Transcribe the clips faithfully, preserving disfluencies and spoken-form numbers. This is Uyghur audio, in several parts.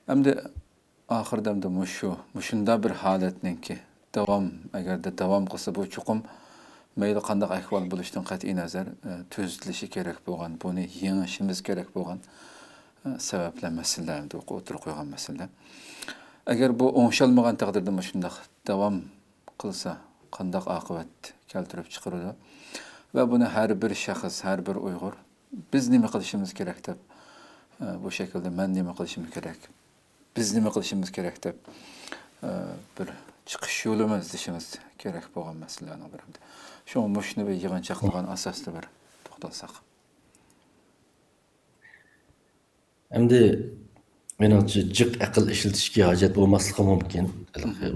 ئەمدى ئاخىرىدا ئەمدى مۇشۇ، مۇشۇنداق بىر ھالەتنىڭكى داۋام، ئەگەردە داۋام قىلسا، بۇ چوقۇم مەيلى قانداق ئەھۋال بولۇشىدىن قەتئىينەزەر، ئە، تۈزىتىلىشى كېرەك بولغان، بۇنى يېڭىشىمىز كېرەك بولغان، ئە، سەۋەبلەر، مەسىلىلەر، ئەمدى ئوتتۇرىغا قويغان مەسىلىلەر. ئەگەر بۇ ئوڭشالمىغان تەقدىردە مۇشۇنداق داۋام قىلسا، قانداق ئاقىۋەت كەلتۈرۈپ چىقىرىدۇ؟ ۋە بۇنى ھەر بىر شەخس، ھەر بىر ئۇيغۇر، بىز نېمە قىلىشىمىز كېرەك دەپ، ئە، بۇ شەكىلدە مەن نېمە قىلىشىم كېرەك؟ بىز نېمە قىلىشىمىز كېرەك دەپ، ئە، بىر چىقىش يولىمۇ ئىزدىشىمىز كېرەك بولغان مەسىلىلەرنىڭ بىرى. شۇڭا مۇشۇنى بىر يىغىنچاقلىغان ئاساستا بىر توختالساق. ئەمدى مېنىڭچە جىق ئەقىل ئىشلىتىشكە ھاجەت بولماسلىقى مۇمكىن.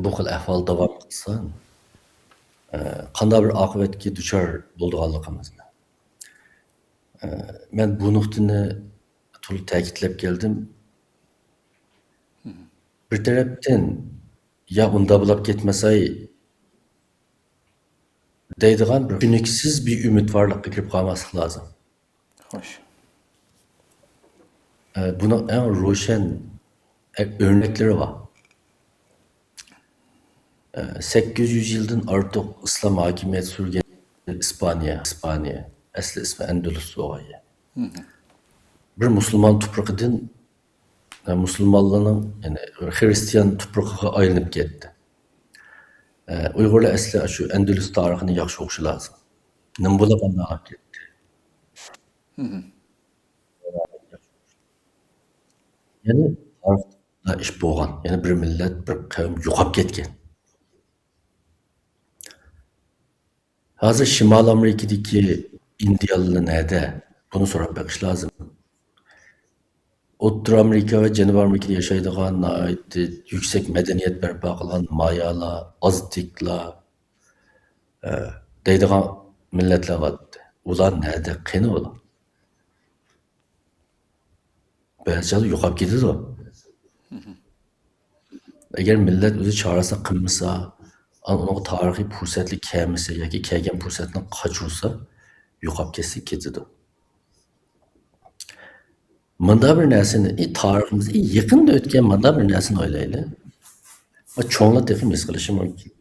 بۇ خىل ئەھۋال داۋام قىلسا، ئە، قانداق بىر ئاقىۋەتكە دۇچار بولىدىغانلىقىمىزنى. ئە، مەن بۇ نۇقتىنى تولا تەكىتلەپ كەلدىم. بىر تەرەپتىن، يا ئۇنداق بولاپ كەتمەسەي دەيدىغان بىر چۈشىنىكسىز بىر ئۈمىدۋارلىققا كىرىپ قالماسلىق لازىم. خوش. ئە، بۇنىڭ ئەڭ روشەن، ئە، ئۆرنەكلىرى بار. ئە، سەككىز يۈز يىلدىن ئارتۇق ئىسلام ھاكىمىيەت سۈرگەن ئىسپانىيە، ئىسپانىيە، ئەسلى ئىسمى ئەندۇلۇس بولغان يەر. بىر مۇسۇلمان تۇپرىقىدىن، ئە، مۇسۇلمانلارنىڭ، يەنى خىرىستىيان تۇپرىقىغا ئايلىنىپ كەتتى. ئە، ئۇيغۇرلار ئەسلى شۇ ئەندۇلۇس تارىخىنى ياخشى ئوقۇشى لازىم. نېمە بولاپ ئانداق بولۇپ كەتتى؟ يەنى تارىختا ئىش بولغان، يەنى بىر مىللەت، بىر قەۋم يوقاپ كەتكەن. ھازىر شىمالىي ئامېرىكىدىكى ئىندىيانلار نەدە؟ بۇنى سوراپ بېقىش لازىم. ئوتتۇرا ئامېرىكا ۋە جەنۇبىي ئامېرىكىدا ياشايدىغان، ناھايىتى يۈكسەك مەدەنىيەت بەرپا قىلغان مايالار، ئازتېكلار، ئە، دەيدىغان مىللەتلەر بار. ئۇلار نەدە؟ قېنى ئۇلار؟ بەزى چاغدا يوقاپ كېتىدۇ. ئەگەر مىللەت ئۆزى چارىسىنى قىلمىسا، ئۇنىڭغا تارىخىي پۇرسەتلىك كەلمىسە ياكى كەلگەن پۇرسەتنى قاچۇرسا، يوقاپ كەتسە كېتىدۇ. مۇنداق بىر نەرسىنى، ئى، تارىخىمىزدا، ئى، يېقىندا ئۆتكەن مۇنداق بىر نەرسىنى ئويلايلى. چوڭلار تېخىمۇ ھېس قىلىشى مۇمكىن.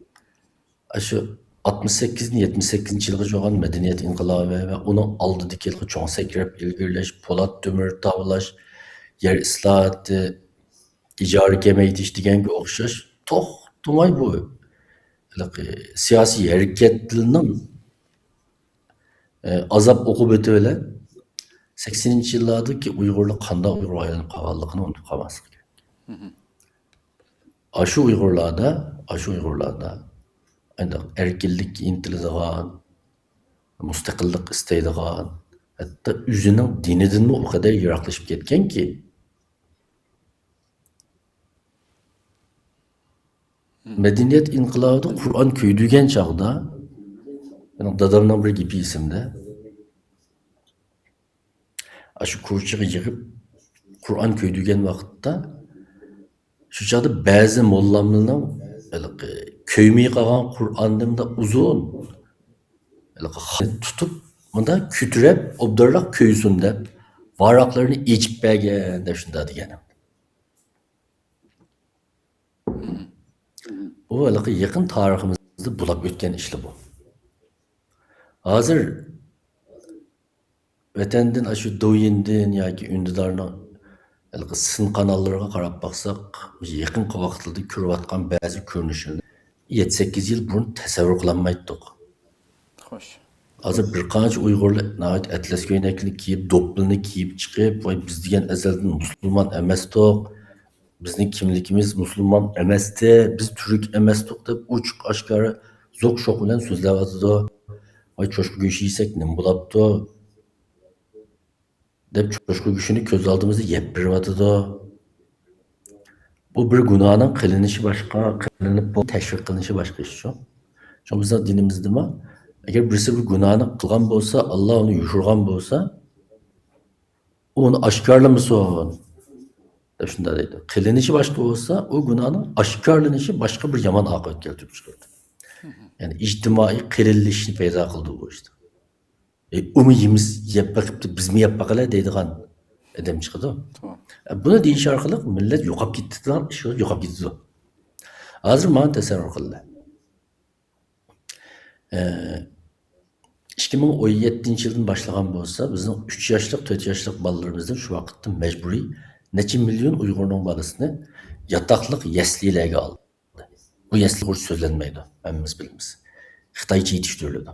ئاشۇ ئاتمىش سەككىزدىن يەتمىش سەككىزىنچى يىلغىچە بولغان مەدەنىيەت ئىنقىلابى ۋە ئۇنىڭ ئالدىدىكى ھېلىقى چوڭ سەكرەپ ئىلگىرىلەش، پولات تۆمۈر تاۋلاش، يەر ئىسلاھاتى، ئىجارە كېمەيتىش دېگەنگە ئوخشاش توختىماي بۇ ھېلىقى سىياسىي ھەرىكەتلىرىنىڭ، ئە، ئازاب ئوقۇبىتى بىلەن سەكسىنىنچى يىللاردىكى ئۇيغۇرلار قانداق ئۇيغۇرغا ئايلىنىپ قالغانلىقىنى ئۇنتۇپ قالماسلىق كېرەك. ئاشۇ ئۇيغۇرلاردا، ئاشۇ ئۇيغۇرلاردا ئەركىنلىككە ئىنتىلىدىغان، مۇستەقىللىق ئىستەيدىغان، ھەتتا ئۆزىنىڭ دىنىدىنمۇ ئۇ قەدەر يىراقلىشىپ كەتكەنكى، مەدەنىيەت ئىنقىلابىدا قۇرئان كۆيدۈرگەن چاغدا، مېنىڭ دادامنىڭ بىر گېپى ئېسىمدە. ئاشۇ كوچىغا يىغىپ قۇرئان كۆيدۈرگەن ۋاقىتتا، شۇ چاغدا بەزى موللاملىنىڭ ھېلىقى كۆيمەي قالغان قۇرئاننى مۇنداق ئۇزۇن ھېلىقى خەت تۇتۇپ، مۇنداق كۆتۈرۈپ، ئوبدانراق كۆيسۇن دەپ، ۋاراقلىرىنى ئېچىپ بەرگەن دەپ شۇنداق دېگەن. بۇ ھېلىقى يېقىن تارىخىمىزدا بولاپ ئۆتكەن ئىشلار بۇ. ھازىر ۋەتەندىن، ئاشۇ دوۋيىندىن ياكى ئۈندىدارنىڭ ھېلىقى سىن قاناللىرىغا قاراپ باقساق، يېقىنقى ۋاقىتلاردا كۆرۈۋاتقان بەزى كۆرۈنۈشلەرنى يەتتە، سەككىز يىل بۇرۇن تەسەۋۋۇر قىلالمايتتۇق. خوش. ھازىر بىر قانچە ئۇيغۇرلار ناھايىتى ئەتلەس كۆينەكلىرىنى كىيىپ، دوپپىلىرىنى كىيىپ چىقىپ، ۋاي، بىز دېگەن ئەزەلدىن مۇسۇلمان ئەمەستۇق، بىزنىڭ كىملىكىمىز مۇسۇلمان ئەمەستى، بىز تۈرك ئەمەستۇق دەپ ئوچۇق ئاشكارا زوق شوق بىلەن سۆزلەۋاتىدۇ. ۋاي، چوشقا گۆشى يېسەك نېمە بولاپتۇ؟ دەپ چوشقا گۆشىنى كۆز ئالدىمىزدا يەپ بېرىۋاتىدۇ. بۇ بىر گۇناھنىڭ قىلىنىشى باشقا، قىلىنىپ بولۇپ تەشۋىق قىلىنىشى باشقا ئىش شۇ. چۈنكى بىزنىڭ دىنىمىزدىمۇ، ئەگەر بىرسى بىر گۇناھنى قىلغان بولسا، ئاللا ئۇنى يوشۇرغان بولسا، ئۇنى ئاشكارىلىمىسۇن دەپ شۇنداق دەيدۇ. قىلىنىشى باشقا بولسا، ئۇ گۇناھنىڭ ئاشكارىلىنىشى باشقا بىر يامان ئاقىۋەت كەلتۈرۈپ چىقىرىدۇ. يەنى ئىجتىمائىي قېرىلىشىشنى پەيدا قىلىدۇ بۇ ئىشتا. ئى، ئۇمۇ يېمىس يەپ بېقىپتۇ، بىزمۇ يەپ باقىلى دەيدىغان ئادەم چىقىدۇ. بۇنى دېيىش ئارقىلىق مىللەت يوقاپ كېتىدىغان ئىش يوقاپ كېتىدۇ. ھازىر مانا تەسەۋۋۇر قىلدى. ئىككى مىڭ ئون يەتتىنچى يىلدىن باشلىغان بولسا، بىزنىڭ ئۈچ ياشلىق، تۆت ياشلىق بالىلىرىمىزنى شۇ ۋاقىتتا مەجبۇرىي نەچچە مىليون ئۇيغۇرنىڭ بالىسىنى ياتاقلىق يەسلىلەرگە ئالدى. بۇ يەسلى ئۇيغۇرچە سۆزلەنمەيدۇ، ھەممىمىز بىلىمىز. خىتايچە يېتىشتۈرۈلىدۇ.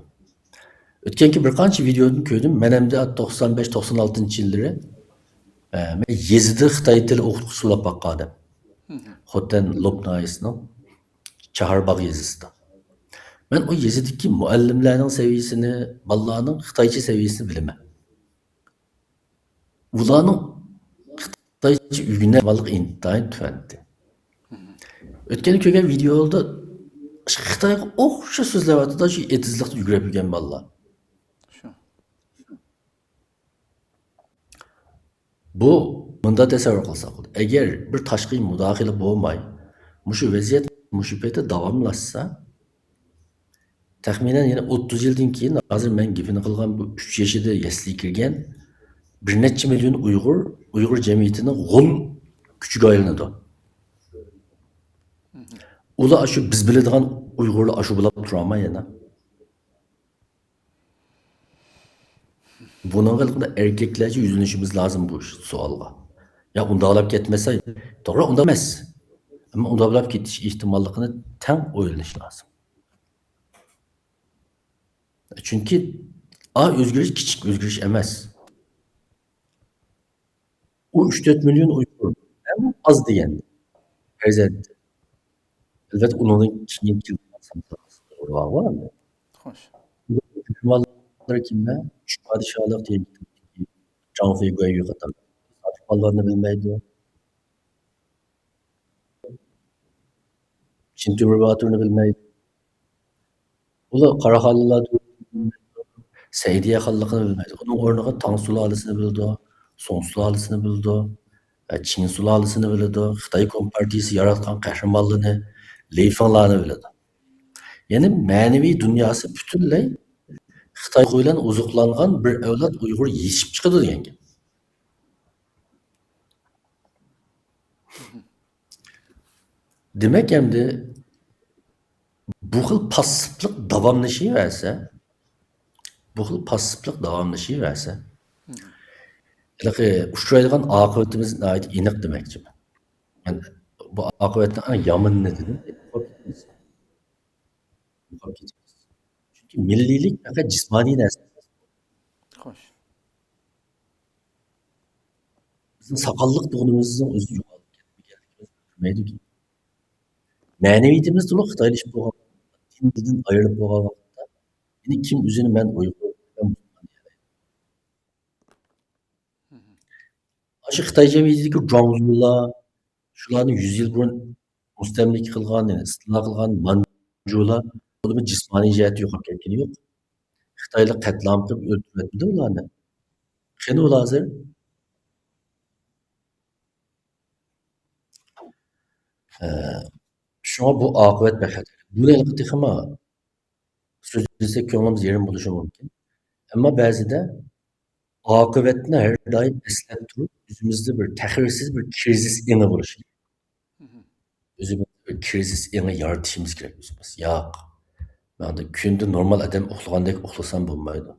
ئۆتكەنكى بىر قانچە ۋىدېودىن كۆردۈم. مەن ئەمدى توقسان بەش، توقسان ئالتىنچى يىللىرى، ئە، مەن يېزىدا خىتاي تىلى ئوقۇتقۇچىسى بولۇپ باققان ئادەم. خوتەن لوپ ناھىيەسىنىڭ چاھارباغ يېزىسىدا. مەن ئۇ يېزىدىكى مۇئەللىملەرنىڭ سەۋىيەسىنى، بالىلارنىڭ خىتايچە سەۋىيەسىنى بىلىمەن. ئۇلارنىڭ خىتايچە ئۆگىنىۋالغان ئىنتايىن تۆۋەن ئىدى. ئۆتكەندە كۆرگەن ۋىدېيودا خىتايغا ئوخشاش سۆزلەۋاتىدۇ، شۇ ئېتىزلىقتا يۈگۈرۈپ يۈرگەن بالىلار. شۇ. بۇ مۇنداق تەسەۋۋۇر قىلساق بولىدۇ. ئەگەر بىر تاشقى مۇداخىلە بولماي، مۇشۇ ۋەزىيەت مۇشۇ پەيتتە داۋاملاشسا، تەخمىنەن يەنە ئوتتۇز يىلدىن كېيىن، ھازىر مەن گېپىنى قىلغان بۇ ئۈچ يېشىدا يەسلىگە كىرگەن بىر نەچچە مىليون ئۇيغۇر، ئۇيغۇر جەمئىيىتىنىڭ غول كۈچىگە ئايلىنىدۇ. ئۇلار شۇ بىز بىلىدىغان ئۇيغۇرلار شۇ بولاپ تۇرامدۇ يەنە؟ بۇنىڭغا ھېلىقىدا ئەركەكلەرچە يۈزلىنىشىمىز لازىم بۇ ئىش، سوئالغا. يا ئۇنداقلاپ كەتمەسە، توغرا، ئۇنداق ئەمەس. ئەمما ئۇنداقلاپ كېتىش ئېھتىماللىقىنى تەڭ ئويلىنىش لازىم. چۈنكى ئا ئۆزگىرىش كىچىك ئۆزگىرىش ئەمەس. ئۇ ئۈچ تۆت مىليون ئۇيغۇر ئەڭ ئاز دېگەن پەرزەنت. ئەلۋەتتە، ئۇنىڭدىن كېيىن كېلىدىغان سانلار ئۇيغۇرلار بار ئەمدى. خوش. ئۇلار كىملەر؟ ئۈچ پادىشاھلىق دېگەن كىتابتىكى جاڭ فېيگۇەيۈ قاتارلىق ساتىپ قالغاننى بىلمەيدۇ. چىن تۆمۈر باتۇرنى بىلمەيدۇ. ئۇلار قاراخانلىلار سەئىدىيە خانلىقىنى بىلمەيدۇ. ئۇنىڭ ئورنىغا تاڭ سۇلالىسىنى بىلىدۇ، سۇڭ سۇلالىسىنى بىلىدۇ، ئە، چىڭ سۇلالىسىنى بىلىدۇ، خىتاي كومپارتىيىسى ياراتقان قەھرىمانلىرىنى، لېي فېڭلارنى بىلىدۇ. يەنى مەنىۋى دۇنياسى پۈتۈنلەي خىتاي بىلەن ئوزۇقلانغان بىر ئەۋلاد ئۇيغۇر يېتىشىپ چىقىدۇ دېگەن گەپ. دېمەك، ئەمدى بۇ خىل پاسسىپلىق داۋاملىشىۋەرسە، بۇ خىل پاسسىپلىق داۋاملىشىۋەرسە، ھېلىقى ئۇچرايدىغان ئاقىۋىتىمىز ناھايىتى ئېنىق دېمەكچىمەن. مەن بۇ ئاقىۋەتنىڭ ئەڭ يامىنىنى دېدىم. يوقاپ كېتىمىز. يوقاپ كېتىمىز. چۈنكى مىللىيلىك پەقەت جىسمانىي نەرسە ئەمەس. خوش. بىزنىڭ ساقاللىق تۇغىنىمىزنىڭ ئۆزى يوقاپ كەتمىگەنلىكىمىز بىلدۈرمەيدۇكى. مەنىۋىيىتىمىز تولۇق خىتايلىشىپ بولغان، دىن بىزدىن ئايرىلىپ بولغان ۋاقىتتا، يەنە كىم ئۆزىنى مەن ئۇيغۇر، مەن مۇسۇلمان دېيەلەيدۇ؟ شۇ خىتاي جەمئىيىتىدىكى جۇاڭزۇلار، شۇلارنى يۈز يىل بۇرۇن مۇستەملىكە قىلغان، يەنى ئىستىلا قىلغان مانجۇلار، ئۇلارمۇ جىسمانىي جەھەتتە يوقاپ كەتكىنى يوق. خىتايلار قەتلىئام قىلىپ ئۆلتۈرۈۋەتمىدى ئۇلارنى. قېنى ئۇلار ھازىر؟ ئە، شۇڭا بۇ ئاقىۋەت بەك خەتەرلىك. بۇنى ھېلىقى تېخىمۇ سۆزلىسەك كۆڭلىمىز يېرىم بولۇشى مۇمكىن. ئەمما بەزىدە ئاقىۋەتنى ھەر دائىم ئەسلەپ تۇرۇپ، ئۆزىمىزدە بىر تەخىرسىز بىر كىرىزىس ئېڭى بولۇشى كېرەك. ئۆزىمىزدە بىر كىرىزىس ئېڭى يارىتىشىمىز كېرەك ئۆزىمىز. ياق، مەن كۈندە نورمال ئادەم ئۇخلىغاندەك ئۇخلىسام بولمايدۇ.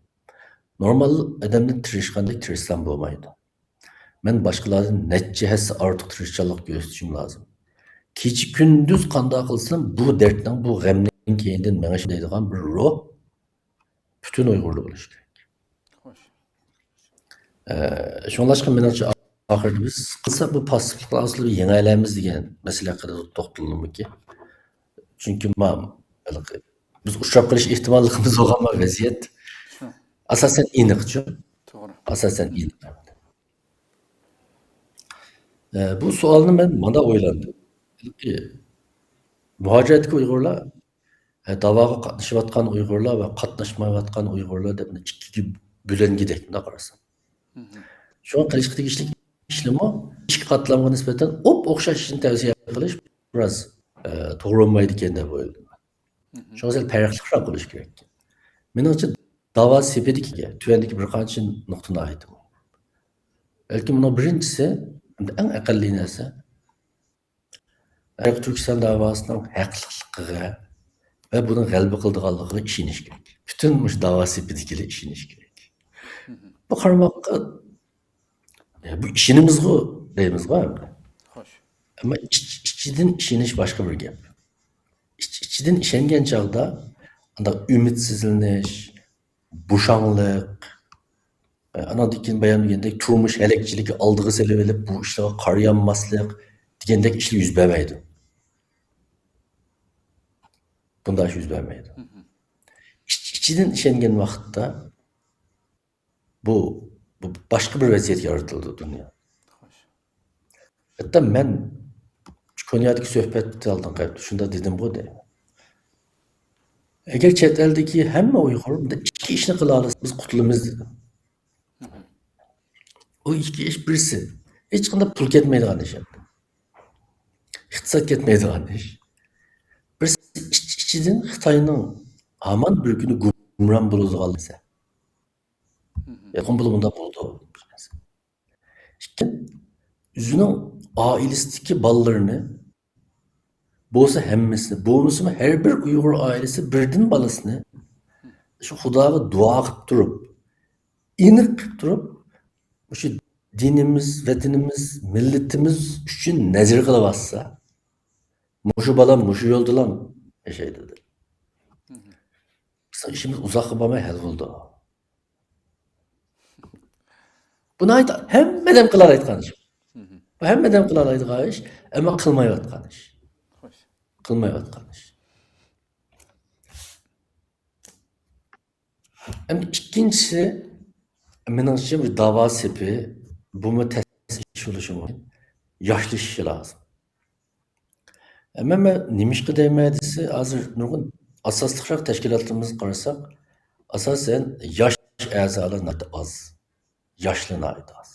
نورمال ئادەمدىن تىرىشقاندەك تىرىشسام بولمايدۇ. مەن باشقىلاردىن نەچچە ھەسسە ئارتۇق تىرىشچانلىق كۆرسىتىشىم لازىم. كېچە-كۈندۈز قانداق قىلسام، بۇ دەردنىڭ، بۇ غەمنىڭ كەينىدىن مېڭىشىم دەيدىغان بىر روھ پۈتۈن ئۇيغۇردا بولۇشى كېرەك. خوش. ئە، شۇڭلاشقا مېنىڭچە ئاخىرىدا بىز قىلساق بۇ پاسسىپلىقنى ئاستىدا يېڭەلەيمىز دېگەن مەسىلە ھەققىدە توختىلىمىكى. چۈنكى ما-، ھېلىقى بىز ئۇچراپ قېلىش ئېھتىماللىقىمىز بولغان ما ۋەزىيەت شۇ. ئاساسەن ئېنىقچۇ. توغرا. ئاساسەن ئېنىق. ئە، بۇ سوئالنى مەن مانا ئويلاندىم. ھېلىقى مۇھاجىرەتتىكى ئۇيغۇرلار، ئە، داۋاغا قاتنىشىۋاتقان ئۇيغۇرلار ۋە قاتناشمايۋاتقان ئۇيغۇرلار دەپ ئىككىگە بۆلۈنگۈدەك، مۇنداق قارىسام. شۇڭا قىلىشقا تېگىشلىك ئىشنىمۇ ئىككى قاتلامغا نىسبەتەن ئوپئوخشاش ئىشنى تەۋسىيە قىلىش بىراز، ئە، توغرا بولمايدىكەن دەپ ئويلىدىم. شۇڭا سەل پەرقلىقراق بولۇشى كېرەك. مېنىڭچە داۋا سېپىدىكى تۆۋەندىكى بىر قانچە نۇقتا ناھايىتى مۇھىم. بەلكى بۇنىڭ بىرىنچىسى، ئەڭ ئەقەللىي نەرسە، شەرقىي تۈركىستان داۋاسىنىڭ ھەقلىقلىقىغا ۋە بۇنىڭ غەلىبە قىلىدىغانلىقىغا ئىشىنىش كېرەك. پۈتۈن مۇشۇ داۋا سېپىدىكىلەر ئىشىنىش كېرەك. بۇ قارىماققا، ئە، بۇ ئىشىنىمىزغۇ دەيمىزغۇ ئەمدى. خوش. ئەمما ئىچ-، ئىچىدىن ئىشىنىش باشقا بىر گەپ. ئىچ-، ئىچىدىن ئىشەنگەن چاغدا ئانداق ئۈمىدسىزلىنىش، بوشاڭلىق، ئاناندىن كېيىن بايام دېگەندەك تۇرمۇش ھەلەكچىلىكى ئالدىغا سېلىۋېلىپ، بۇ ئىشلارغا قارىيالماسلىق دېگەندەك ئىشلار يۈز بەرمەيدۇ. بۇنداق ئىش يۈز بەرمەيدۇ. ئىچ-، ئىچىدىن ئىشەنگەن ۋاقىتتا بۇ، بۇ باشقا بىر ۋەزىيەت يارىتىلىدۇ دۇنيا. ھەتتا مەن كونيادىكى سۆھبەتتە ئالدىنقى ھەپتە شۇنداق دېدىمغۇ دەيمەن. ئەگەر چەت ئەلدىكى ھەممە ئۇيغۇر بۇ ئىككى ئىشنى قىلالىسا، بىز قۇتۇلىمىز دېدىم. ئۇ ئىككى ئىش بىرسى، ھېچقانداق پۇل كەتمەيدىغان ئىش ئەمدى. ئىقتىساد كەتمەيدىغان ئىش. بىرسى ئىچ-، ئىچىدىن خىتاينىڭ ھامان بىر كۈنى گۇمران بولىدىغان نەرسە. ياقىن بولۇپ بۇنداق بولىدۇ. ئىككىنچى، ئۆزىنىڭ ئائىلىسىدىكى بالىلىرىنى، بولسا ھەممىسىنى، بولمىسىمۇ ھەر بىر ئۇيغۇر ئائىلىسى بىردىن بالىسىنى شۇ خۇداغا دۇئا قىلىپ تۇرۇپ، ئېنىق قىلىپ تۇرۇپ، مۇشۇ دىنىمىز، ۋەتىنىمىز، مىللىتىمىز ئۈچۈن نەزىر قىلىۋاتسا، مۇشۇ بالام مۇشۇ يولدىلا ياشايدۇ دەپ. بىزنىڭ ئىشىمىز ئۇزاققا بارماي ھەل بولىدۇ. بۇ ناھايىتى ھەممە ئادەم قىلالايدىغان ئىش. بۇ ھەممە ئادەم قىلالايدىغان ئىش، ئەمما قىلمايۋاتقان ئىش. خوش. قىلمايۋاتقان ئىش. ئەمدى ئىككىنچىسى، مېنىڭچە، بۇ داۋا سېپى، بۇمۇ تەس ئىش بولۇشى مۇمكىن. ياشلىشىشى لازىم. ئەمما مەن نېمىشقا دەيمەن دېسە، ھازىر نۇرغۇن ئاساسلىقراق تەشكىلاتلىرىمىزغا قارىساق، ئاساسەن ياش ئەزالار ناھايىتى ئاز، ياشلار ناھايىتى ئاز.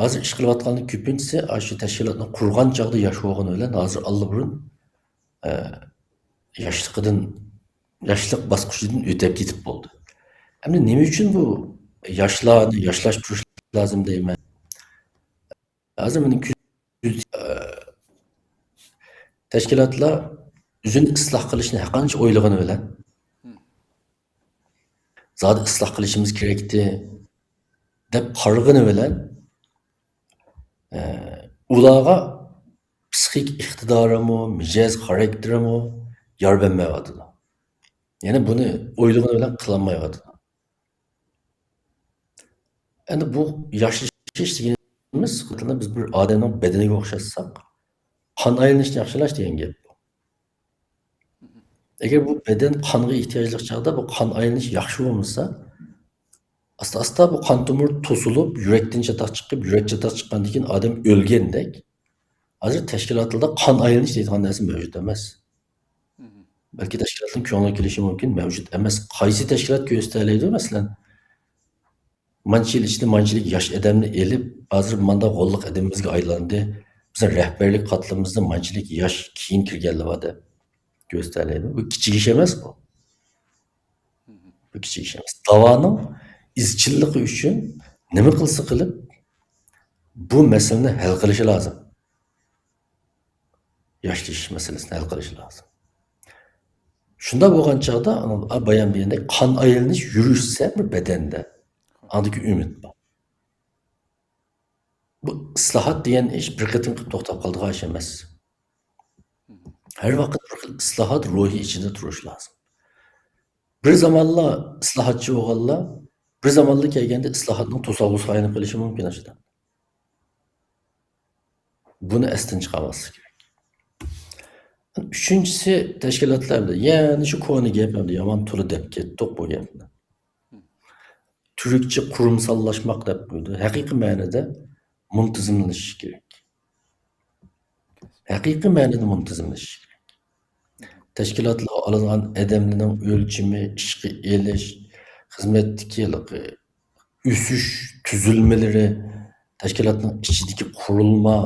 ھازىر ئىش قىلىۋاتقانلار كۆپىنچىسى ئاشۇ تەشكىلاتنى قۇرغان چاغدا ياش بولغىنى بىلەن، ھازىر ئاللىبۇرۇن، ئە، ياشلىقىدىن، ياشلىق باسقۇچىدىن ئۆتۈپ كېتىپ بولدى. ئەمدى نېمە ئۈچۈن بۇ ياشلارنى ياشلاشتۇرۇش لازىم دەيمەن؟ ھازىر مېنىڭ كۆز-، ئە، تەشكىلاتلار ئۆزىنى ئىسلاھ قىلىشنى ھەرقانچە ئويلىغىنى بىلەن، زادى ئىسلاھ قىلىشىمىز كېرەكتى دەپ قارىغىنى بىلەن، ئە، ئۇلارغا پسىخىك ئىقتىدارىمۇ، مىجەز خاراكتېرىمۇ يار بەرمەيۋاتىدۇ. يەنى بۇنى ئويلىغىنى بىلەن قىلالمايۋاتىدۇ. ئەمدى بۇ ياشلىشىش دېگىنىمىز، بىز بىر ئادەمنىڭ بەدىنىگە ئوخشاتساق، قان ئايلىنىشنى ياخشىلاش دېگەن گەپ. ئەگەر بۇ بەدەن قانغا ئېھتىياجلىق چاغدا بۇ قان ئايلىنىش ياخشى بولمىسا، ئاستا-ئاستا بۇ قان تومۇر توسۇلۇپ، يۈرەكتىن چاتاق چىقىپ، يۈرەك چاتاق چىققاندىن كېيىن ئادەم ئۆلگەندەك، ھازىر تەشكىلاتلاردا قان ئايلىنىش دەيدىغان نەرسە مەۋجۇت ئەمەس. بەلكى تەشكىلاتنىڭ كۆڭلىگە كېلىشى مۇمكىن، مەۋجۇت ئەمەس. قايسى تەشكىلات كۆرسىتەلەيدۇ، مەسىلەن، مانچە يىل ئىچىدە مانچىلىك ياش ئادەمنى ئېلىپ، ھازىر مانداق غوللۇق ئادىمىمىزگە ئايلاندى، بىزنىڭ رەھبەرلىك قاتلىمىمىزدا مانچىلىك ياش كېيىن كىرگەنلەر بار دەپ كۆرسىتەلەيدۇ. بۇ كىچىك ئىش ئەمەس بۇ. بۇ كىچىك ئىش ئەمەس. داۋانىڭ ئىزچىللىقى ئۈچۈن نېمە قىلسا قىلىپ، بۇ مەسىلىنى ھەل قىلىشى لازىم. ياشلىشىش مەسىلىسىنى ھەل قىلىشى لازىم. شۇنداق بولغان چاغدا، بايام دېگەندەك، قان ئايلىنىش يۈرۈشسە بىر بەدەندە، ئاندىكى ئۈمىد بار. بۇ ئىسلاھات دېگەن ئىش بىر قېتىم قىلىپ توختاپ قالىدىغان ئىش ئەمەس. ھەر ۋاقىت بىر خىل ئىسلاھات روھى ئىچىدە تۇرۇش لازىم. بىر زامانلا ئىسلاھاتچى بولغانلار بىر زامانلا كەلگەندە ئىسلاھاتنىڭ توسالغۇسىغا ئايلىنىپ قېلىشى مۇمكىن ئاشۇنداق. بۇنى ئەستىن چىقارماسلىق كېرەك. ئۈچىنچىسى، تەشكىلاتلار ئەمدى يەنە شۇ كونا گەپ، ئەمدى يامان تولا دەپ كەتتۇق بۇ گەپنى. تۈركچە قۇرۇمساللاشماق دەپ قويدى. ھەقىقىي مەنىدە مۇنتىزىملىشىش كېرەك. ھەقىقىي مەنىدە مۇنتىزىملىشىش كېرەك. تەشكىلاتلارغا ئالىدىغان ئادەملەرنىڭ ئۆلچىمى، ئىشقا ئېلىش، خىزمەتتىكى ھېلىقى ئۆسۈش تۈزۈلمىلىرى، تەشكىلاتنىڭ ئىچىدىكى قۇرۇلما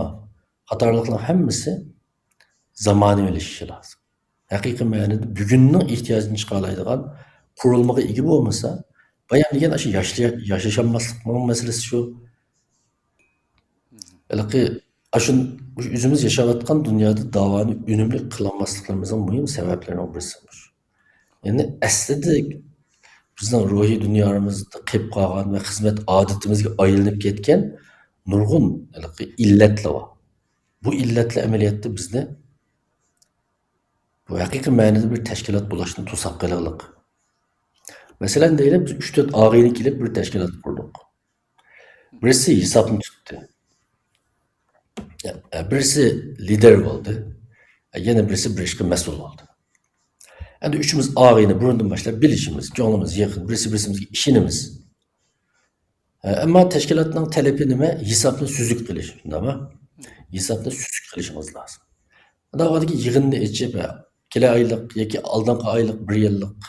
قاتارلىقلار ھەممىسى زامانىۋىلىشىشى لازىم. ھەقىقىي مەنىدە بۈگۈننىڭ ئېھتىياجىدىن چىقالايدىغان قۇرۇلمىغا ئىگە بولمىسا، بايام دېگەن ئاشۇ ياشلىيا-، ياشىشالماسلىقنىڭ مەسىلىسى شۇ. ھېلىقى ئاشۇ ئۆزىمىز ياشاۋاتقان دۇنيادا داۋانى ئۈنۈملۈك قىلالماسلىقلىرىمىزنىڭ مۇھىم سەۋەبلىرىنىڭ بىرسى مۇشۇ. يەنى ئەسلىدە بىزنىڭ روھىي دۇنيامىزدا قېلىپ قالغان ۋە خىزمەت ئادىتىمىزگە ئايلىنىپ كەتكەن نۇرغۇن ھېلىقى ئىللەتلەر بار. بۇ ئىللەتلەر ئەمەلىيەتتە بىزنى بۇ ھەقىقىي مەنىدە بىر تەشكىلات بولۇشتىن توساپ قېلىغلىق. مەسىلەن، دەيلى، بىز ئۈچ تۆت ئاغىنە كېلىپ بىر تەشكىلات قۇردۇق. بىرسى ھېسابنى تۇتتى. بىرسى لىدەر بولدى. يەنە بىرسى بىر ئىشقا مەسئۇل بولدى. ئەمدى ئۈچىمىز ئاغىنە، بۇرۇندىن باشلاپ بىلىشىمىز، كۆڭلىمىز يېقىن، بىرسى بىرسىمىزگە ئىشىنىمىز. ئەمما تەشكىلاتنىڭ تەلىپى نېمە؟ ھېسابنى سۈزۈك قىلىش، شۇنداقمۇ؟ ھېسابنى سۈزۈك قىلىشىڭىز لازىم. ئۇنداق بولغاندىكىن يىغىننى ئېچىپ، كېلە ئايلىق ياكى ئالدىنقى ئايلىق، بىر يىللىق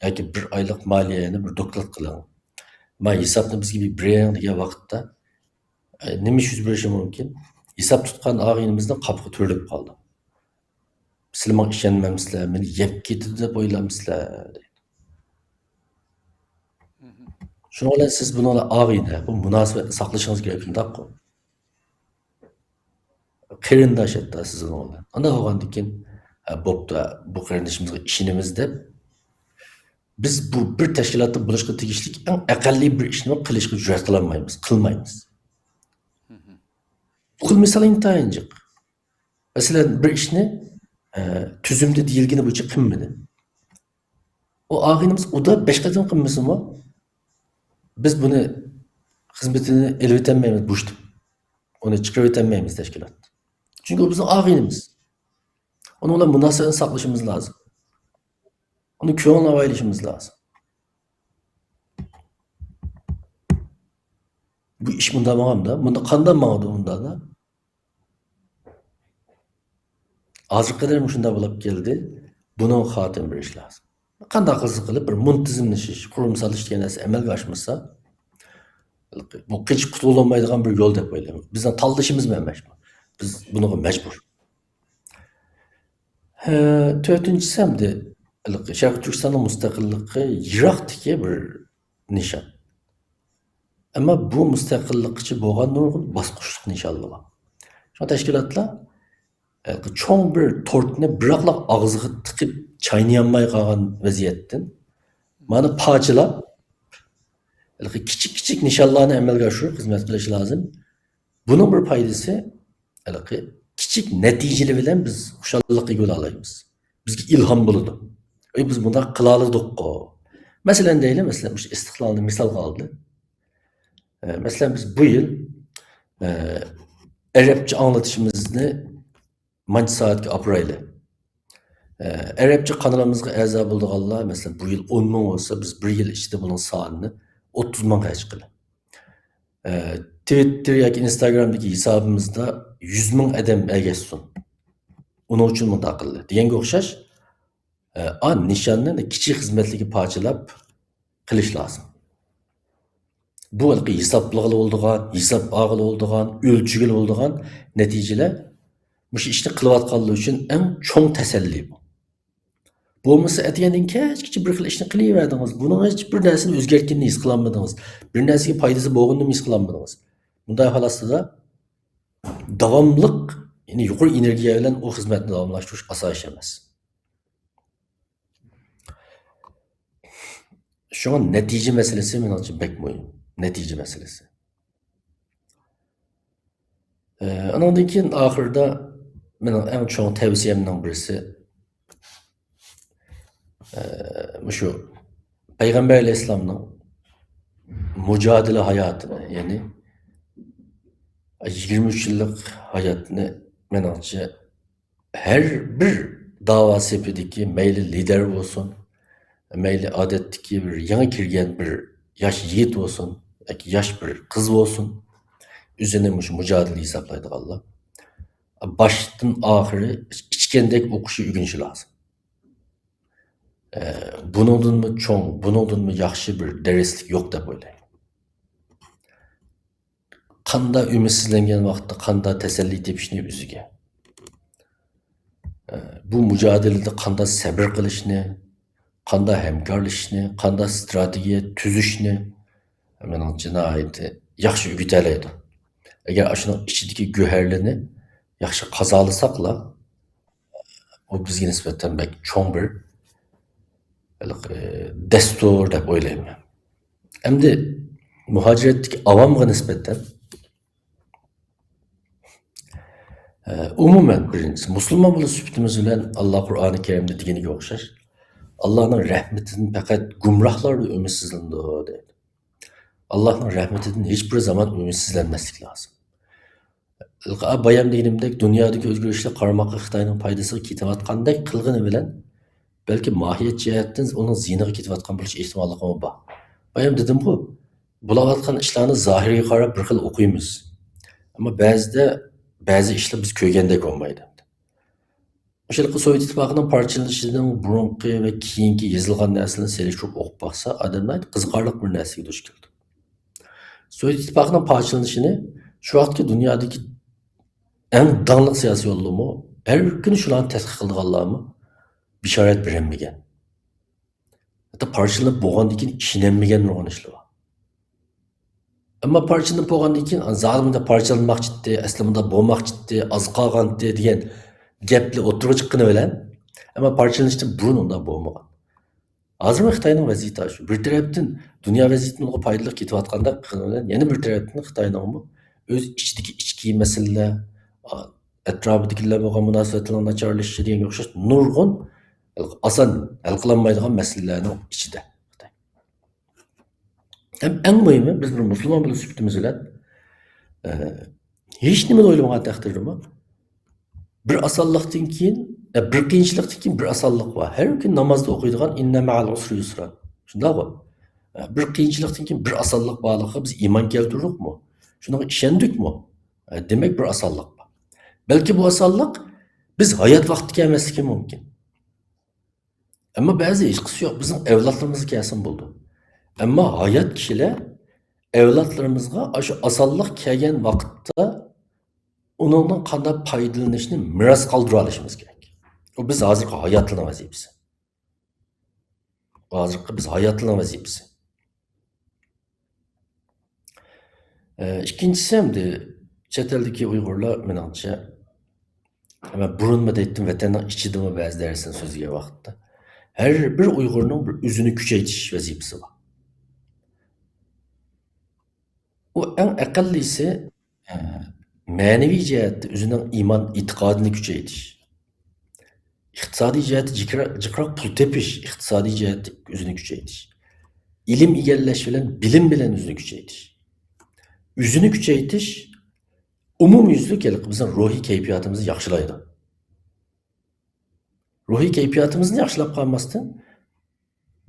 ياكى بىر ئايلىق مالىيەنى بىر دوكلات قىلىڭ. ما ھېسابنى بىزگە بىر بېرىڭ دېگەن ۋاقىتتا، ئە، نېمە ئىش يۈز بېرىشى مۇمكىن؟ ھېساب تۇتقان ئاغىنىمىزنىڭ قاپىقى تۈرۈلۈپ قالىدۇ. سىلەر ماڭا ئىشەنمەمسىلەر، مېنى يەپ كېتىدۇ دەپ ئويلامسىلەر؟ دەيدۇ. شۇنىڭ بىلەن سىز بۇنىڭ بىلەن ئاغىنە، بۇ مۇناسىۋەتنى ساقلىشىڭىز كېرەك، شۇنداققۇ؟ قېرىنداش ھەتتا سىز ئۇنىڭ بىلەن. ئانداق بولغاندىن كېيىن، ھە، بوپتۇ، بۇ قېرىندىشىمىزغا ئىشىنىمىز دەپ، بىز بۇ بىر تەشكىلاتتا بولۇشقا تېگىشلىك ئەڭ ئەقەللىي بىر ئىشنى قىلىشقا جۈرئەت قىلالمايمىز، قىلمايمىز. بۇ خىل مىسال ئىنتايىن جىق. مەسىلەن، بىر ئىشنى، ئە، تۈزۈمدە دېيىلگىنى بويىچە قىلمىدى. ئۇ ئاغىنىمىز ئۇدا بەش قېتىم قىلمىسىمۇ، بىز بۇنى خىزمىتىنى ئېلىۋېتەلمەيمىز بوشىتىپ. ئۇنى چىقىرىۋېتەلمەيمىز تەشكىلاتتىن. چۈنكى ئۇ بىزنىڭ ئاغىنىمىز. ئۇنىڭ بىلەن مۇناسىۋەتنى ساقلىشىمىز لازىم. ئۇنى كۆڭلىنى ئاۋايلىشىمىز لازىم. بۇ ئىش مۇنداق ماڭامدا، مۇنداق قانداق ماڭىدۇ ئۇنداقدا؟ ھازىرغا قەدەر مۇشۇنداق بولۇپ كەلدى. بۇنىڭغا خاتىمە بېرىش لازىم. قانداق قىلسا قىلىپ، بىر مۇنتىزىملىشىش، قۇرۇمساللىشىش دېگەن نەرسە ئەمەلگە ئاشمىسا، بۇ قېچىپ قۇتۇلالمايدىغان بىر يول دەپ ئويلايمەن. بىزنىڭ تاللىشىمىز ئەمەس بۇ. بىز بۇنىڭغا مەجبۇر. ھە، تۆتىنچىسى ئەمدى ھېلىقى شەرقىي تۈركىستاننىڭ مۇستەقىللىقى يىراقتىكى بىر نىشان. ئەمما بۇ مۇستەقىللىققىچە بولغان نۇرغۇن باسقۇچلۇق نىشانلار بار. شۇڭا تەشكىلاتلار، ئە، چوڭ بىر تورتنى بىراقلا ئاغزىغا تىقىپ چاينىيالماي قالغان ۋەزىيەتتىن مانا پارچىلاپ، ھېلىقى كىچىك كىچىك نىشانلارنى ئەمەلگە ئاشۇرۇپ خىزمەت قىلىش لازىم. بۇنىڭ بىر پايدىسى، ھېلىقى كىچىك نەتىجىلەر بىلەن بىز خۇشاللىققا ئىگە بولالايمىز. بىزگە ئىلھام بولىدۇ. ئەي، بىز بۇنداق قىلالىدۇققۇ. مەسىلەن دەيلى، مەسىلەن، مۇشۇ ئىستىقلالنى مىسالغا ئالدى. ئە، مەسىلەن، بىز بۇ يىل، ئە، ئەرەبچە ئاڭلىتىشىمىزنى مانچە سائەتكە ئاپىرايلى. ئە، ئەرەبچە قانىلىمىزغا ئەزا بولىدىغانلار، مەسىلەن، بۇ يىل ئون مىڭ بولسا، بىز بىر يىل ئىچىدە بۇنىڭ سانىنى ئوتتۇز مىڭغا چىقىرىلى. ئە، تىۋىتتېر ياكى ئىنستاگرامدىكى ھېسابىمىزدا يۈز مىڭ ئادەم ئەگەشسۇن. ئۇنىڭ ئۈچۈن مۇنداق قىلدى دېگەنگە ئوخشاش، ئە، ئا، نىشاننى كىچىك خىزمەتلەرگە پارچىلاپ قىلىش لازىم. بۇ ھېلىقى ھېسابلىغىلى بولىدىغان، ھېساب ئالغىلى بولىدىغان، ئۆلچىگىلى بولىدىغان نەتىجىلەر مۇشۇ ئىشنى قىلىۋاتقانلار ئۈچۈن ئەڭ چوڭ تەسەللى بۇ. بولمىسا، ئەتىگەندىن كەچكىچە بىر خىل ئىشنى قىلىۋەردىڭىز. بۇنىڭ ھېچ بىر نەرسىنى ئۆزگەرتكىنىنى ھېس قىلالمىدىڭىز. بىر نەرسىگە پايدىسى بولغىنىنى ھېس قىلالمىدىڭىز. بۇنداق ھال ئاستىدا داۋاملىق، يەنى يۇقىرى ئېنېرگىيە بىلەن ئۇ خىزمەتنى داۋاملاشتۇرۇش ئاساس ئەمەس. شۇڭا نەتىجە مەسىلىسى مېنىڭچە بەك مۇھىم. نەتىجە مەسىلىسى. ئە، ئۇنىڭدىن كېيىن ئاخىرىدا مېنىڭ ئەڭ چوڭ تەۋسىيەمنىڭ بىرسى، ئە، مۇشۇ پەيغەمبەر ئەلەيھىسسالامنىڭ مۇجادىلە ھاياتىنى، يەنى يىگىرمە ئۈچ يىللىق ھاياتنى مېنىڭچە ھەر بىر داۋا سېپىدىكى مەيلى لىدەر بولسۇن، مەيلى ئادەتتىكى بىر يېڭى كىرگەن بىر ياش يىگىت بولسۇن ياكى ياش بىر قىز بولسۇن، ئۆزىنى مۇشۇ مۇجادىلە ھېسابلايدىغانلار باشتىن ئاخىرى ئىچكەندەك ئوقۇشى، ئۆگىنىشى لازىم. ئە، بۇنىڭدىنمۇ چوڭ، بۇنىڭدىنمۇ ياخشى بىر دەرسلىك يوق دەپ ئويلايمەن. قانداق ئۈمىدسىزلەنگەن ۋاقىتتا قانداق تەسەللى تېپىشنى ئۆزىگە، ئە، بۇ مۇجادىلىدە قانداق سەبرى قىلىشنى، قانداق ھەمكارلىشىشنى، قانداق ستراتېگىيە تۈزۈشنى مېنىڭچە ناھايىتى ياخشى ئۆگىتەلەيدۇ. ئەگەر ئاشۇنىڭ ئىچىدىكى گۆھەرلىرىنى ياخشى قازالىساقلا، ئۇ بىزگە نىسبەتەن بەك چوڭ بىر، ھېلىقى، دەستۇر دەپ ئويلايمەن. ئەمدى مۇھاجىرەتتىكى ئاۋامغا نىسبەتەن، ئە، ئومۇمەن، بىرىنچىسى، مۇسۇلمان بولۇش سۈپىتىمىز بىلەن ئاللا قۇرئانى كەرىمدە دېگىنىگە ئوخشاش، ئاللانىڭ رەھمىتىدىن پەقەت گۇمراھلارلا ئۈمىدسىزلىنىدۇ، دەيدۇ. ئاللانىڭ رەھمىتىدىن ھېچبىر زامان ئۈمىدسىزلەنمەسلىك لازىم. بايام دېگىنىمدەك، دۇنيادىكى ئۆزگىرىشلەر قارىماققا خىتاينىڭ پايدىسىغا كېتىۋاتقاندەك قىلغىنى بىلەن، بەلكى ماھىيەت جەھەتتىن ئۇنىڭ زىيىنىغا كېتىۋاتقان بولۇش ئېھتىماللىقىمۇ بار. بايام دېدىمغۇ، بولاۋاتقان ئىشلارنى زاھىرىگە قاراپ بىر خىل ئوقۇيمىز. ئەمما بەزىدە بەزى ئىشلار بىز كۆرگەندەك بولمايدۇ. مۇشۇ ھېلىقى سوۋېت ئىتتىپاقىنىڭ پارچىلىنىشىنىڭ بۇرۇنقى ۋە كېيىنكى يېزىلغان نەرسىلەرنى سېلىشتۇرۇپ ئوقۇپ باقسا، ئادەم ناھايىتى قىزىقارلىق بىر نەرسىگە دۇچ كېلىدۇ. سوۋېت ئىتتىپاقىنىڭ پارچىلىنىشىنى شۇ ۋاقىتقى دۇنيادىكى ئەڭ داڭلىق سىياسىيونلىرىمۇ، ھەر كۈنى شۇلارنى تەتقىق قىلىدىغانلارمۇ بېشارەت بېرەلمىگەن. ھەتتا پارچىلىنىپ بولغاندىن كېيىن ئىشىنەلمىگەن نۇرغۇن ئىشلار بار. ئەمما پارچىلىنىپ بولغاندىن كېيىن، زادى مۇنداق پارچىلانماقچىدى، ئەسلى مۇنداق بولماقچىدى، ئاز قالغانتى دېگەن گەپلەر ئوتتۇرىغا چىققىنى بىلەن، ئەمما پارچىلىنىشتىن بۇرۇن ئۇنداق بولمىغان. ھازىرمۇ خىتاينىڭ ۋەزىيىتى شۇ. بىر تەرەپتىن دۇنيا ۋەزىيىتىدىن ئۇنىڭغا پايدىلىق كېتىۋاتقاندەك قىلغىنى بىلەن، يەنە بىر تەرەپتىن خىتاينىڭمۇ ئۆز ئىچىدىكى ئىچكى مەسىلىلەر، ئا، ئەتراپىدىكىلەر بولغان مۇناسىۋەتلەرنىڭ ناچارلىشىشى دېگەنگە ئوخشاش نۇرغۇن ئاسان ھەل قىلالمايدىغان مەسىلىلەرنىڭ ئىچىدە خىتاي. ھەم ئەڭ مۇھىمى، بىز بىر مۇسۇلمان بولۇش سۈپىتىمىز بىلەن، ئە، ھېچ نېمىنى ئويلىمىغان تەقدىردىمۇ، بىر ئاسانلىقتىن كېيىن، ئە، بىر قىيىنچىلىقتىن كېيىن بىر ئاسانلىق بار. ھەر كۈن نامازدا ئوقۇيدىغان «ئىننە مەئەل ئۇسرى يۇسرا». شۇنداقغۇ؟ ئە، بىر قىيىنچىلىقتىن كېيىن بىر ئاسانلىق بارلىقىغا بىز ئىمان كەلتۈردۇقمۇ؟ شۇنىڭغا ئىشەندۇقمۇ؟ ئە، دېمەك، بىر ئاسانلىق بار. بەلكى بۇ ئاسانلىق بىز ھايات ۋاقتىدا كەلمەسلىكى مۇمكىن. ئەمما بەزى ھېچقىسى يوق، بىزنىڭ ئەۋلادلىرىمىزغا كەلسىمۇ بولىدۇ. ئەمما ھايات كىشىلەر ئەۋلادلىرىمىزغا ئاشۇ ئاسانلىق كەلگەن ۋاقىتتا ئۇنىڭدىن قانداق پايدىلىنىشنى مىراس قالدۇرالىشىمىز كېرەك. ئۇ بىز ھازىرقى ھاياتلارنىڭ ۋەزىپىسى. ئۇ ھازىرقى بىز ھاياتلارنىڭ ۋەزىپىسى. ئە، ئىككىنچىسى، ئەمدى چەت ئەلدىكى ئۇيغۇرلار، مېنىڭچە، مەن بۇرۇنمۇ دەيتتىم، ۋەتەننىڭ ئىچىدىمۇ بەزى دەرسنى سۆزلىگەن ۋاقىتتا، ھەر بىر ئۇيغۇرنىڭ بىر ئۆزىنى كۈچەيتىش ۋەزىپىسى بار. ئۇ ئەڭ ئەقەللىسى، ئە، مەنىۋى جەھەتتە ئۆزىنىڭ ئىمان ئېتىقادىنى كۈچەيتىش. ئىقتىسادىي جەھەتتە جىقرا-، جىقراق پۇل تېپىش، ئىقتىسادىي جەھەتتە ئۆزىنى كۈچەيتىش. ئىلىم ئىگىلەش بىلەن، بىلىم بىلەن ئۆزىنى كۈچەيتىش. ئۆزىنى كۈچەيتىش ئومۇميۈزلۈك ھېلىقى بىزنىڭ روھىي كەيپىياتىمىزنى ياخشىلايدۇ. روھىي كەيپىياتىمىزنى ياخشىلاپ قالماستىن،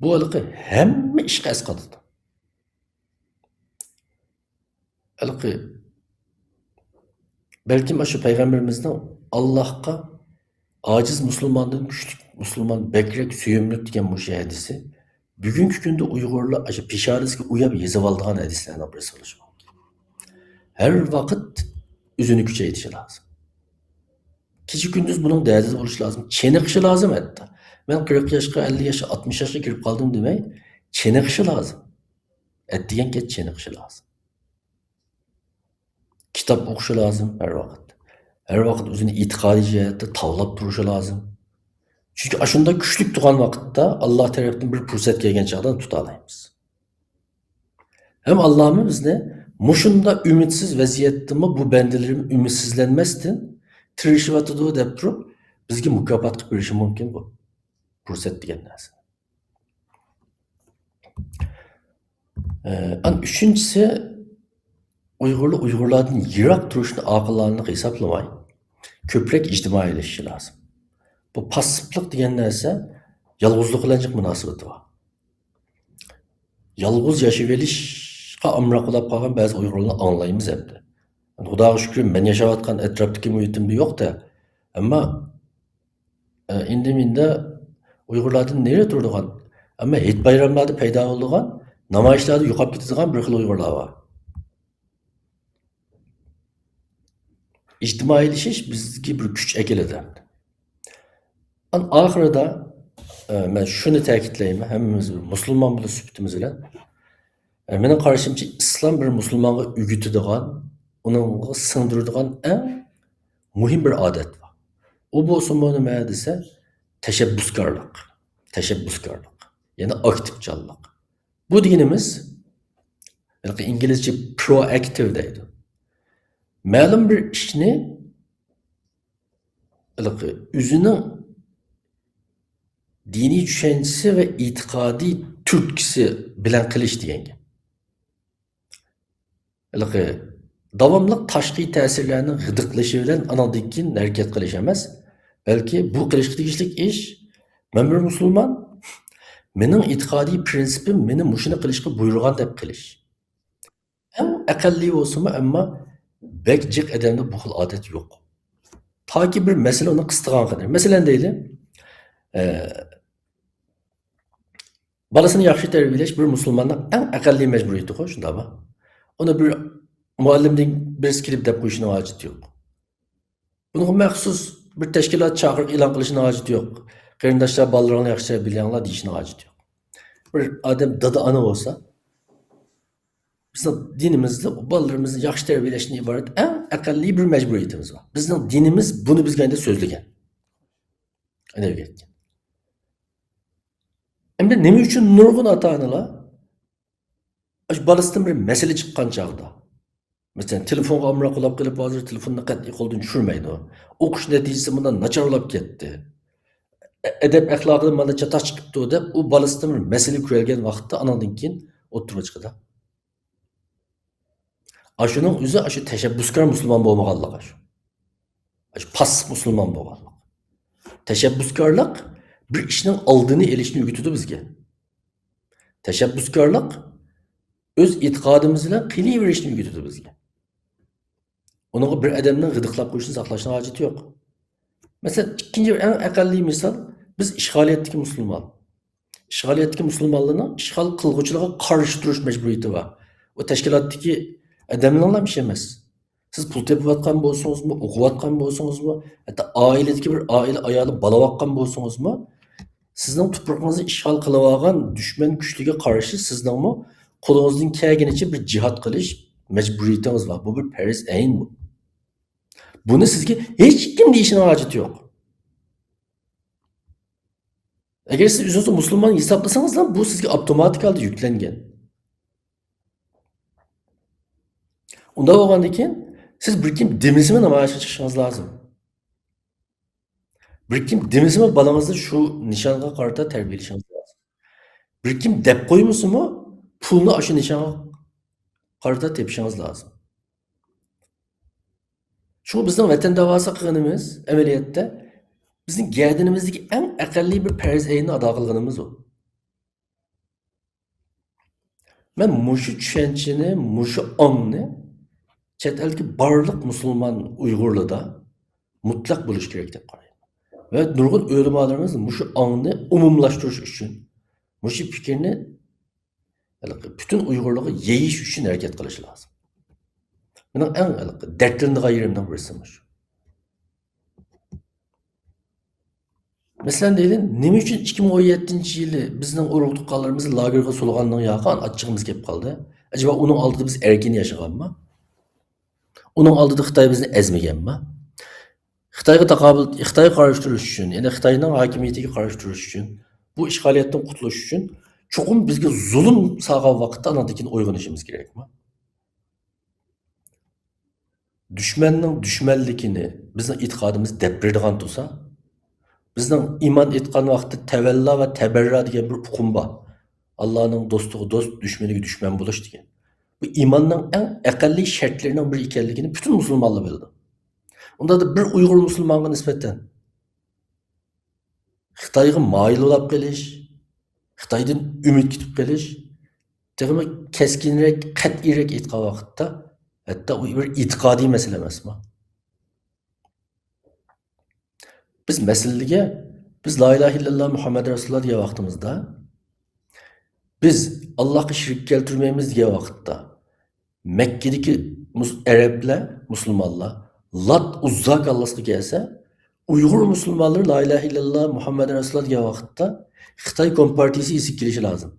بۇ ھېلىقى ھەممە ئىشقا ئەسقاتىدۇ. ھېلىقى، بەلكىم ئاشۇ پەيغەمبىرىمىزنىڭ «ئاللاھقا ئاجىز مۇسۇلماندىن كۈچلۈك مۇسۇلمان بەكرەك سۆيۈملۈك» دېگەن مۇشۇ ھەدىسى بۈگۈنكى كۈندە ئۇيغۇرلار ئاشۇ پېشانىسىگە ئويۇپ يېزىۋالىدىغان ھەدىسلەرنىڭ بىرسى بولۇشى مۇمكىن. ھەر ۋاقىت ئۆزىنى كۈچەيتىشى لازىم. كېچە-كۈندۈز بۇنىڭ دەردىدە بولۇشى لازىم، چېنىقىشى لازىم ھەتتا. مەن قىرىق ياشقا، ئەللىك ياشقا، ئاتمىش ياشقا كىرىپ قالدىم دېمەي، چېنىقىشى لازىم. ئەتىگەن-كەچ چېنىقىشى لازىم. كىتاب ئوقۇشى لازىم ھەر ۋاقىت. ھەر ۋاقىت ئۆزىنى ئېتىقادىي جەھەتتە تاۋلاپ تۇرۇشى لازىم. چۈنكى ئاشۇنداق كۈچلۈك تۇرغان ۋاقىتتا، ئاللا تەرەپتىن بىر پۇرسەت كەلگەن چاغدا تۇتالايمىز. ھەم ئاللامۇ بىزنى مۇشۇنداق ئۈمىدسىز ۋەزىيەتتىمۇ بۇ بەندىلىرىم ئۈمىدسىزلەنمەستىن تىرىشىۋاتىدۇ دەپ تۇرۇپ، بىزگە مۇكاپات قىلىپ بېرىشى مۇمكىن بۇ پۇرسەت دېگەن نەرسە. ئە، ئان ئۈچىنچىسى، ئۇيغۇرلار ئۇيغۇرلاردىن يىراق تۇرۇشنى ئاقىلانىلىق ھېسابلىماي، كۆپرەك ئىجتىمائىيلىشىشى لازىم. بۇ پاسسىپلىق دېگەن نەرسە يالغۇزلۇق بىلەن جىق مۇناسىۋىتى بار. يالغۇز ياشىۋېلىشقا ئامراق بولاپ قالغان بەزى ئۇيغۇرلارنى ئاڭلايمىز ئەمدى. خۇداغا شۈكرى، مەن ياشاۋاتقان ئەتراپتىكى مۇھىتىمدا يوق-دە. ئەمما، ئە، ئىندى-مىندە ئۇيغۇرلاردىن نېرى تۇرىدىغان، ئەمما ھېيت-بايراملاردا پەيدا بولىدىغان، نامايىشلاردا يوقاپ كېتىدىغان بىر خىل ئۇيغۇرلار بار. ئىجتىمائىيلىشىش بىزگە بىر كۈچ ئەكېلىدۇ. ئان-، ئاخىرىدا، ئە، مەن شۇنى تەكىتلەيمەن، ھەممىمىز بىر مۇسۇلمان بولۇش سۈپىتىمىز بىلەن، ئە، مېنىڭ قارىشىمچە، ئىسلام بىر مۇسۇلمانغا ئۆگىتىدىغان، ئۇنىڭغا سىڭدۈرىدىغان ئەڭ مۇھىم بىر ئادەت بار. ئۇ بولسىمۇ نېمە دېسە، تەشەببۇسكارلىق. تەشەببۇسكارلىق. يەنى ئاكتىپچانلىق. بۇ دېگىنىمىز، ھېلىقى ئىنگلىزچە proactive دەيدۇ. مەلۇم بىر ئىشنى ھېلىقى ئۆزىنىڭ دىنىي چۈشەنچىسى ۋە ئېتىقادىي تۈرتكىسى بىلەن قىلىش دېگەن گەپ. ھېلىقى داۋاملىق تاشقى تەسىرلەرنىڭ غىدىقلىشى بىلەن ئانىڭدىن كېيىن ھەرىكەت قىلىش ئەمەس، بەلكى بۇ قىلىشقا تېگىشلىك ئىش، مەن بىر مۇسۇلمان، مېنىڭ ئېتىقادىي پىرىنسىپىم مېنى مۇشۇنى قىلىشقا بۇيرۇغان دەپ قىلىش. ئەڭ ئەقەللىي بولسىمۇ، ئەمما بەك جىق ئادەمدە بۇ خىل ئادەت يوق. تاكى بىر مەسىلە ئۇنى قىستىغان قەدەر. مەسىلەن دەيلى، ئە، بالىسىنى ياخشى تەربىيەلەش بىر مۇسۇلماننىڭ ئەڭ ئەقەللىي مەجبۇرىيىتىغۇ، شۇنداقمۇ؟ ئۇنى بىر مۇئەللىمدىن بىرسى كېلىپ دەپ قويۇشىنىڭ ھاجىتى يوق. بۇنىڭغا مەخسۇس بىر تەشكىلات چاقىرىق ئېلان قىلىشنىڭ ھاجىتى يوق. قېرىنداشلار، بالىلىرىڭلارنى ياخشى تەربىيەلەڭلار دېيىشنىڭ ھاجىتى يوق. بىر ئادەم دادا، ئانا بولسا، بىزنىڭ دىنىمىزدا بالىلىرىمىزنى ياخشى تەربىيەلەشتىن ئىبارەت ئەڭ ئەقەللىي بىر مەجبۇرىيىتىمىز بار. بىزنىڭ دىنىمىز بۇنى بىزگە ئەندى سۆزلىگەن. ئەمدى نېمە ئۈچۈن نۇرغۇن ئاتا-ئانىلار ئاشۇ بالىسىدىن بىر مەسىلە چىققان چاغدا، مەسىلەن، تېلېفونغا ئامراق بولۇپ قېلىپ، ھازىر تېلېفوننى قەتئىي قولدىن چۈشۈرمەيدۇ. ئوقۇش نەتىجىسى مۇنداق ناچارلاپ كەتتى. ئە-، ئەدەپ-ئەخلاقىدا مانا چاتاق چىقىپتۇ دەپ، ئۇ بالىسىدىن بىر مەسىلە كۆرگەن ۋاقىتتا ئانىڭدىن كېيىن ئوتتۇرىغا چىقىدۇ. ئاشۇنىڭ ئۆزى ئاشۇ تەشەببۇسكار مۇسۇلمان بولمىغانلىق ئاشۇ. ئاشۇ پاسسىپ مۇسۇلمان بولغانلىق. تەشەببۇسكارلىق بىر ئىشنىڭ ئالدىنى ئېلىشنى ئۆگىتىدۇ بىزگە. تەشەببۇسكارلىق ئۆز ئېتىقادىمىز بىلەن قېلىۋېرىشنى ئۆگىتىدۇ بىزگە. ئۇنىڭغا بىر ئادەمنىڭ غىدىقلاپ قويۇشىنى ساقلاشنىڭ ھاجىتى يوق. مەسىلەن، ئىككىنچى بىر ئەڭ ئەقەللىي مىسال، بىز ئىشغالىيەتتىكى مۇسۇلمان. ئىشغالىيەتتىكى مۇسۇلمانلارنىڭ ئىشغال قىلغۇچىلىرىغا قارشى تۇرۇش مەجبۇرىيىتى بار. ئۇ تەشكىلاتتىكى ئادەملەرنىڭلا ئىشى ئەمەس. سىز پۇل تېپىۋاتقان بولسىڭىزمۇ، ئوقۇۋاتقان بولسىڭىزمۇ، ھەتتا ئائىلىدىكى بىر ئائىلە ئايالى بالا باققان بولسىڭىزمۇ، سىزنىڭ تۇپرىقىڭىزنى ئىشغال قىلىۋالغان دۈشمەن كۈچلىرىگە قارشى سىزنىڭمۇ قولىڭىزدىن كەلگىنىچە بىر جىھاد قىلىش مەجبۇرىيىتىڭىز بار. بۇ بىر پەرز ئەين بۇ. بۇنى سىزگە ھېچكىم دېيىشىنىڭ ھاجىتى يوق. ئەگەر سىز ئۆزىڭىزنى مۇسۇلمان ھېسابلىسىڭىزلا، بۇ سىزگە ئاپتوماتىك ھالدا يۈكلەنگەن. ئۇنداق بولغاندىن كېيىن سىز بىر كىم دېمىسىمۇ نامايىشقا چىقىشىڭىز لازىم. بىر كىم دېمىسىمۇ بالىڭىزنى شۇ نىشانغا قارىتا تەربىيەلىشىڭىز لازىم. بىر كىم دەپ قويمىسىمۇ پۇلنى ئاشۇ نىشانغا قارىتا تېپىشىڭىز لازىم. شۇ بىزنىڭ ۋەتەن داۋاسى قىلغىنىمىز ئەمەلىيەتتە بىزنىڭ گەدىنىمىزدىكى ئەڭ ئەقەللىي بىر پەرز ئەيننى ئادا قىلغىنىمىز ئۇ. مەن مۇشۇ چۈشەنچىنى، مۇشۇ ئاڭنى چەت ئەلدىكى بارلىق مۇسۇلمان ئۇيغۇرلاردا مۇتلەق بولۇشى كېرەك دەپ قارايمەن. ۋە نۇرغۇن ئۆلىمالىرىمىز مۇشۇ ئاڭنى ئومۇملاشتۇرۇش ئۈچۈن، مۇشۇ پىكىرنى ھېلىقى پۈتۈن ئۇيغۇرلارغا يېيىش ئۈچۈن ھەرىكەت قىلىشى لازىم. مېنىڭ ئەڭ ھېلىقى دەردلىنىدىغان يېرىمنىڭ بىرسى مۇشۇ. مەسىلەن دەيلى، نېمە ئۈچۈن ئىككى مىڭ ئون يەتتىنچى يىلى بىزنىڭ ئۇرۇق-تۇغقانلىرىمىزنى لاگېرغا سولىغاندىن ياقى ئاچچىقىمىز كېلىپ قالدى؟ ئەجەبا ئۇنىڭ ئالدىدا بىز ئەركىن ياشىغانما؟ ئۇنىڭ ئالدىدا خىتاي بىزنى ئەزمىگەنما؟ خىتايغا تاقابىل، خىتايغا قارشى تۇرۇش ئۈچۈن، يەنى خىتاينىڭ ھاكىمىيىتىگە قارشى تۇرۇش ئۈچۈن، بۇ ئىشغالىيەتتىن قۇتۇلۇش ئۈچۈن چوقۇم بىزگە زۇلۇم سالغان ۋاقىتتا ئاناندىن كېيىن ئويغىنىشىمىز كېرەكما؟ دۈشمەننىڭ دۈشمەنلىكىنى بىزنىڭ ئېتىقادىمىز دەپ بېرىدىغان تۇرسا، بىزنىڭ ئىمان ئېيتقان ۋاقىتتا تەۋەللا ۋە تەبەررا دېگەن بىر ئۇقۇم بار. ئاللانىڭ دوستىغا دوست، دۈشمىنىگە دۈشمەن بولۇش دېگەن. بۇ ئىماننىڭ ئەڭ ئەقەللىي شەرتلىرىنىڭ بىرى ئىكەنلىكىنى پۈتۈن مۇسۇلمانلار بىلىدۇ. ئۇنداقتا بىر ئۇيغۇر مۇسۇلمانغا نىسبەتەن خىتايغا مايىل بولاپ قېلىش، خىتايدىن ئۈمىد كۈتۈپ قېلىش، تېخىمۇ كەسكىنرەك، قەتئىيرەك ئېيتقان ۋاقىتتا، ھەتتا ئۇ بىر ئېتىقادىي مەسىلە ئەمەسمۇ؟ بىز مەسىلىگە، بىز لا ئىلاھە ئىللاللا مۇھەممەد رەسۇلۇللا دېگەن ۋاقتىمىزدا، بىز ئاللاھقا شېرىك كەلتۈرمەيمىز دېگەن ۋاقىتتا، مەككىدىكى مۇس-، ئەرەبلەر، مۇسۇلمانلار لات، ئۇززا كاللىسىغا كەلسە، ئۇيغۇر مۇسۇلمانلىرى لا ئىلاھە ئىللاللا مۇھەممەد رەسۇلۇللا دېگەن ۋاقىتتا خىتاي كومپارتىيىسى ئېسىگە كېلىشى لازىم.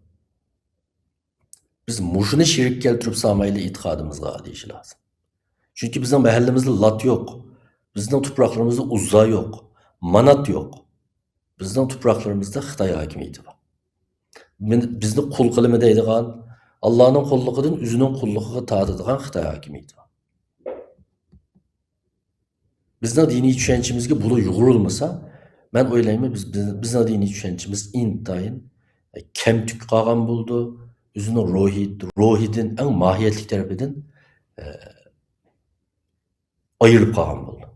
بىز مۇشۇنى شېرىك كەلتۈرۈپ سالمايلى ئېتىقادىمىزغا دېيىشى لازىم. چۈنكى بىزنىڭ مەھەللىمىزدە لات يوق. بىزنىڭ تۇپراقلىرىمىزدا ئۇززا يوق. مانات يوق. بىزنىڭ تۇپراقلىرىمىزدا خىتاي ھاكىمىيىتى بار. بىزنى قۇل قىلىمەن دەيدىغان، ئاللانىڭ قۇللۇقىدىن ئۆزىنىڭ قۇللۇقىغا تارتىدىغان خىتاي ھاكىمىيىتى بار. بىزنىڭ دىنىي چۈشەنچىمىزگە بۇلار يۇغۇرۇلمىسا، مەن ئويلايمەن، بىز، بىز، بىزنىڭ دىنىي چۈشەنچىمىز ئىنتايىن كەمتۈك قالغان بولىدۇ. ئۆزىنىڭ روھىي، روھىدىن، ئەڭ ماھىيەتلىك تەرىپىدىن، ئە، ئايرىلىپ قالغان بولىدۇ.